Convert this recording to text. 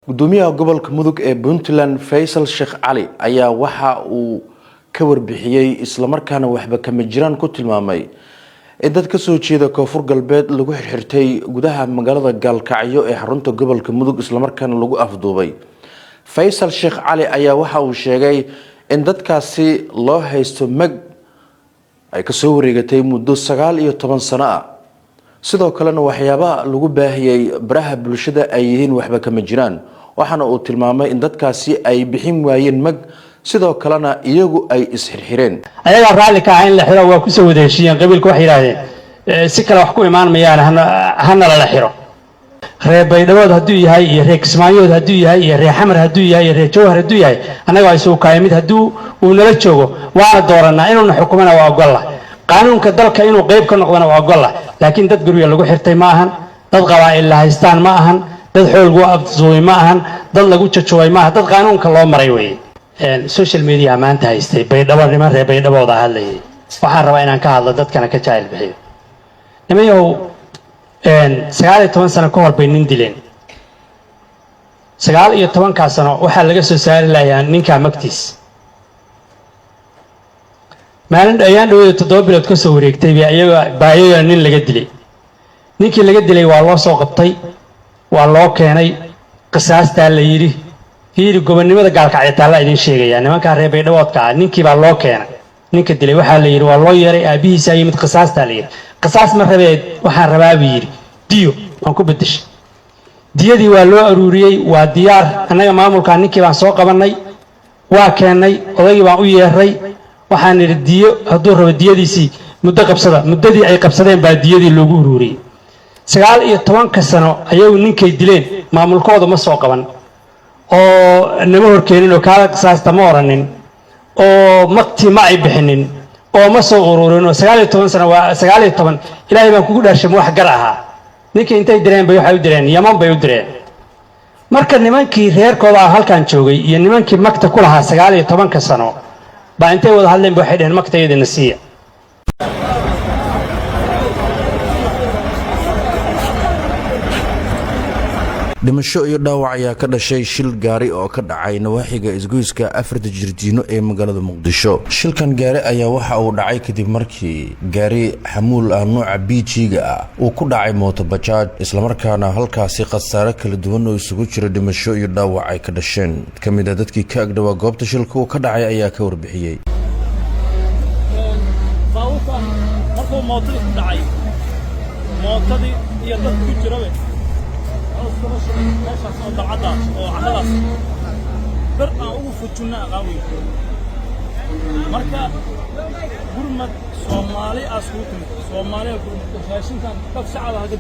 Gudoomiyaha gobolka Mudug ee Puntland Faysal Sheekh Cali ayaa waxa uu ka warbixiyey islamarkaana waxba kama jiraan ku tilmaamay in dad kasoo jeeda Koonfur Galbeed lagu xirxirtay gudaha magaalada Gaalkacyo ee xarunta gobolka Mudug, islamarkaana lagu afduubay. Faysal Sheekh Cali ayaa waxa uu sheegay in dadkaasi loo haysto mag ay kasoo wareegatay muddo 19 sano ah, sidoo kalena waxyaabaha lagu baahiyey baraha bulshada ay yihiin waxba kama jiraan. Waxaana uu tilmaamay in dadkaasi ay bixin waayeen mag, sidoo kalena iyagu ay isxirxireen. Ayagaa raalli ka ah in la xiro, waa kusoo wada heshiiyeen. Qabiilka waxay yidhaahdeen si kale wax ku imaan mayaan, hana lala xiro. Reer Baydhabood hadduu yahay iyo reer Kismaayood hadduu yahay iyo reer Xamar hadduu yahay iyo reer Jawhar hadduu yahay, annaga waa isugu kaaya mid. Hadduu uu nala joogo waana dooranaa, inuuna xukumana waa ogolla, qaanuunka dalka inuu qayb ka noqdona waa ogolla. Laakiin dad gurya lagu xirtay ma ahan, dad qabaa'il la haystaan ma ahan, dad xoolgu afduubay ma ahan, dad lagu jajubay ma ahan, dad qaanuunka loo maray weeye. Social media maanta haystay Baydhabo, niman reer Baydhabooda hadlayay. Waxaan rabaa inaan ka hadlo, dadkana ka jaahil bixiyo. Nimanyahow, 19 sano ka hor bay nin dileen. 19-kaa sano waxaa laga soo saari layaa ninkaa magtiis. Maalin ayaan dhawada 7 bilood ka soo wareegtay bay iyaga baa iyagana nin laga dilay. Ninkii laga dilay waa loo soo qabtay, waa loo keenay, qisaastaa la yidhi. Fiiri, gobonnimada Gaalkacyo taallaa idiin sheegayaa. Nimankaa reer Baydhaboodka ah, ninkii baa loo keenay. Ninka dilay waxaa la yidhi, waa loo yeeray, aabbihiisaa yimid, qisaastaa la yidhi. Qisaas ma rabee, waxaan rabaa buu yidhi diyo waan ku beddeshay. Diyadii waa loo aruuriyey, waa diyaar. Annaga maamulkaa ninkii baan soo qabannay, waa keennay, odaygii baan u yeeray. Waxaan nidhi diyo hadduu rabo diyadiisii muddo qabsada. Muddadii ay qabsadeen baa diyadii loogu uruuriyey. 19-ka sano ayagu ninkay dileen maamulkooda ma soo qaban oo nama horkeenin oo kaala qisaasta ma oranin oo maktii ma ay bixinin oo ma soo ururin. Oo 19 sano waa 19. Ilaahay baan kugu dhaarshay, ma wax gar ahaa? Ninkii intay direen bay waxay u direen Yaman bay u direen. Marka nimankii reerkooda ah halkan joogay iyo nimankii makta ku lahaa 19-ka sano baa intay wada hadleen ba waxay dheheen maktayadina siiya. Dhimasho iyo dhaawac ayaa ka dhashay shil gaari oo ka dhacay nawaaxiga isgoyska Afarta Jirdiino ee magaalada Muqdisho. Shilkan gaari ayaa waxa uu dhacay kadib markii gaari xamuul ah nooca BG-ga ah uu ku dhacay mooto bajaaj, islamarkaana halkaasi khasaare kala duwan oo isugu jira dhimasho iyo dhaawac ay ka dhasheen. Mid ka mid ah dadkii ka agdhawaa goobta shilka uu ka dhacay ayaa ka warbixiyey. Baabuurkan markuu mootadii ku dhacay, mootadii iyo dadka ku jirabe meeshaas oo dalcaddaas oo carradaas bir aan ugu fujinna aqaan wey. Marka gurmad Soomaali aas kugu timid, Soomaaliya gurmad raashinkan dad shacaba haga.